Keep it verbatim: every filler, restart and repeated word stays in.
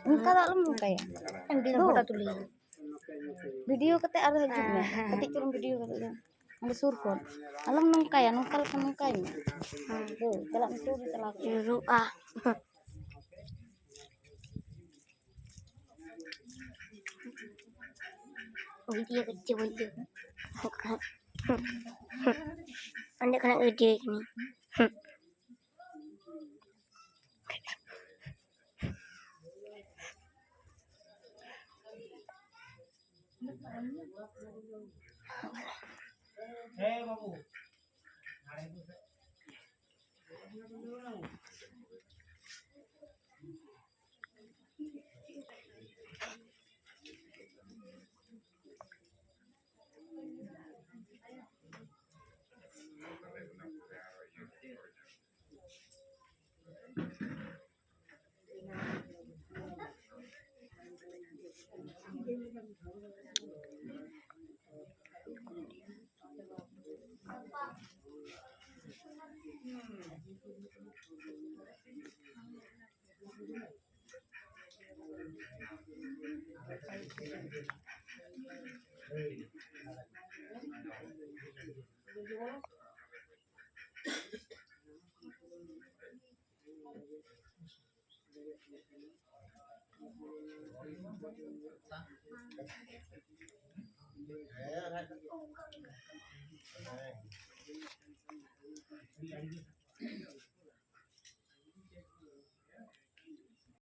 ᱚᱱᱠᱟ ᱫᱚ ᱟᱞᱚᱢ ᱱᱚᱝᱠᱟᱭᱟ᱾ ᱵᱷᱤᱰᱤᱭᱳ ᱠᱟᱛᱮ ᱟᱨᱦᱚᱸ ᱦᱤᱡᱩᱜ ᱢᱮ᱾ ᱠᱟᱹᱴᱤᱡ ᱪᱩᱞᱩᱝ ᱵᱷᱤᱰᱤᱭᱳ ᱠᱟᱛᱮ ᱫᱚ ᱚᱸᱰᱮ ᱥᱩᱨ ᱠᱷᱚᱱ ᱟᱞᱚᱢ ᱱᱚᱝᱠᱟᱭᱟ᱾ ᱱᱚᱝᱠᱟ ᱞᱮᱠᱷᱟᱱ ᱱᱚᱝᱠᱟᱭ ᱢᱮ᱾ ᱦᱳᱭ, ᱪᱟᱞᱟᱜ ᱢᱮ, ᱥᱩᱨ ᱨᱮ ᱪᱟᱞᱟᱣ ᱠᱟᱛᱮ᱾ ᱧᱩᱨᱩᱜᱼᱟ᱾ ᱵᱷᱤᱰᱤᱭᱳ ᱠᱟᱛᱮ ᱵᱚᱞ ᱫᱚ᱾ ᱚᱸᱰᱮ ᱠᱷᱚᱱᱟᱜ ᱵᱷᱤᱰᱤᱭᱳ ᱠᱟᱹᱱᱟᱹᱧ᱾